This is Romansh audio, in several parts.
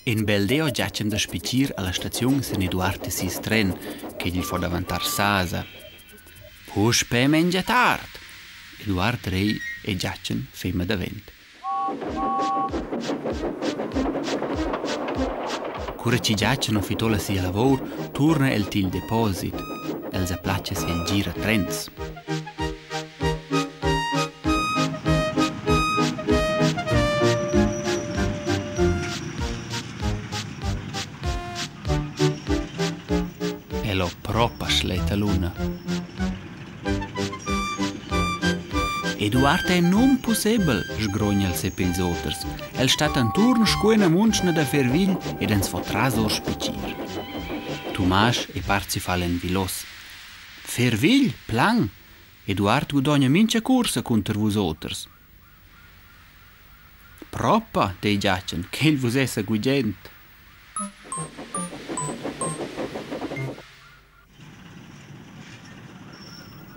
In bel di ho Giachen da spitgir alla staziun sen Eduard e seis tren, che gli fo davantar sasa. Puspè mengia tard! Eduard rei e Giachen fema davent. Cura chi Giachen ho fitto la sia lavor, turna el til deposit. El sa placha sil gir a trens. El ho propa schletta luna. Eduard è nunpussebel, sgrogna el se pils oters. El stat anturn sco ina muntschna da fervigl ed ans fo tras or spitgir. Tumasch e Parzifal en vilos. Fervigl, plan! Eduard gudogna mincha cursa cunter vus oters. Propa, dei Giachen, ch'el vus essa gugent.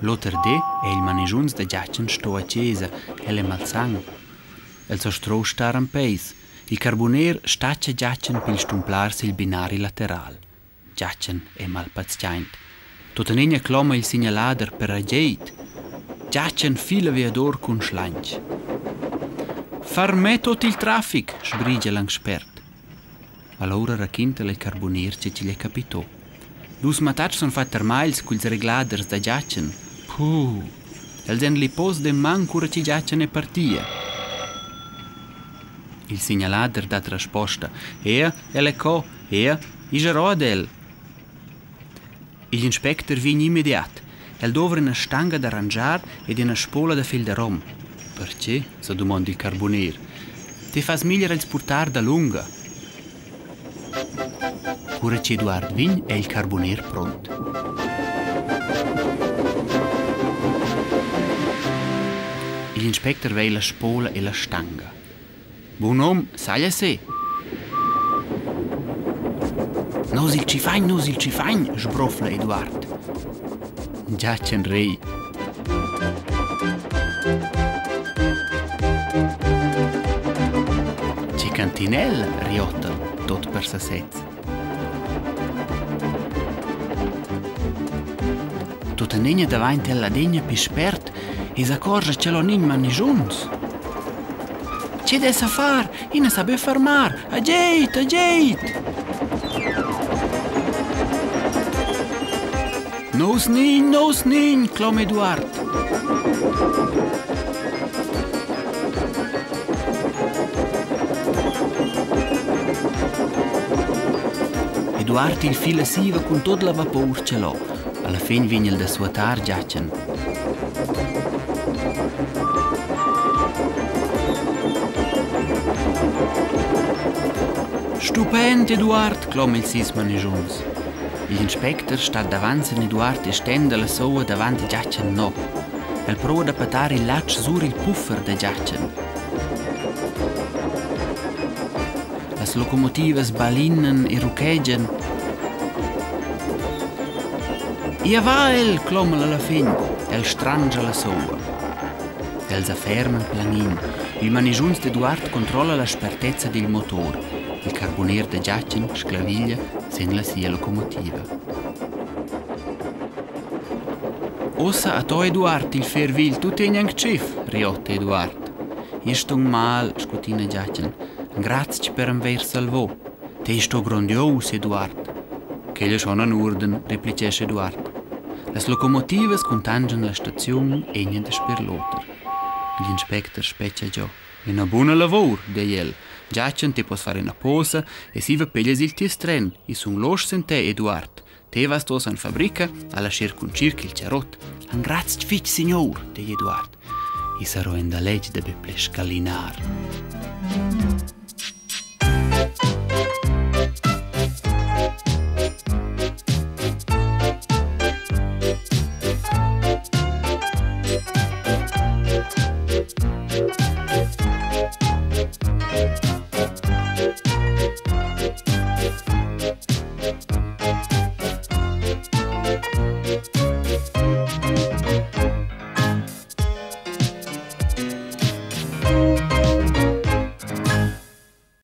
L'oter di è il manigiunz da Giachen sto a chesa, el è malsan. El sa strusch star en peis. Il carbuner stacha Giachen pil stumplar sil binari lateral. Giachen è malpaziaint. Tuttenina cloma il signalader per agid. Giachen fila viador cun schlantsch. Fermè tot il traffic, sbrigia l'anc spert. Allura raquinta il carbunier che ch'igl è capitò. Dus mattatschs han fatg termagls culs regladers da Giachen. Puh! Els èn lipos d'en cura che Giachen è partia. Il signalader dat resposta. Ea, el è co, ea, igl ero ad el. Igl inspecter vegn immediat. El dovra ina stanga da rangiar ed ina spola da fil da rom. Pertge? sa dumonda il carbuner. Ti fas meglier els purtar dalunga. Cura ch'Eduard vegn è il carbuner pront. Igl inspecter vei la spola e la stanga. Bun hom, saglia se! Nus il tschifagn, nus il tschifagn, sbrofla Eduard. Giachen rei. Che cantinella, riotta, tot per sasez. Tuttenina davant el adegna pi spert e s'accorgia ch'el ho nign manigiunz. Che dess a far? I na sa be fermar. Ageit, ageit! Nous nign, nous nign, clom Eduard. Eduard il fila siva cun tot la vapor ch'el ho. Alla fin vegn el da suatar Giachen. Stupent, Eduard, cloma il sis manigiunz. Igl inspecter stat davanz en Eduard e stenda la soua davant Giachen no. El prova da patar il latg sur il puffer da Giachen. Las locomotivas balinan e ruchegian. Ia va el, cloma el alla fin. El strangia la soua. Els afferman planin. Il manigiunz d'Eduard controlla la spertezza dil motor. Il carbuner da Giachen sclaviglia sen la sia locomotiva. Ossa a to Eduard il fervil, tu tegn anc tschif, riotta Eduard. Io stung mal, scutina Giachen. Grazch per am vair salvo. Te sto grondios, Eduard. Quel è schon an urden, replicesce Eduard. Las locomotivas contangian la staziun egna dasper l'oter. L'inspecter spetga giò. Ina buna lavur, dei el. Giachen, ti pos far ina posa e siva peglias il ties tren. I sun loschs sen te, Eduard. Te vas oz en fabrica a lascher cuncir quel charot. Angraztg fitg, signur, dei Eduard. I sarò in daletg da be ple scalinar.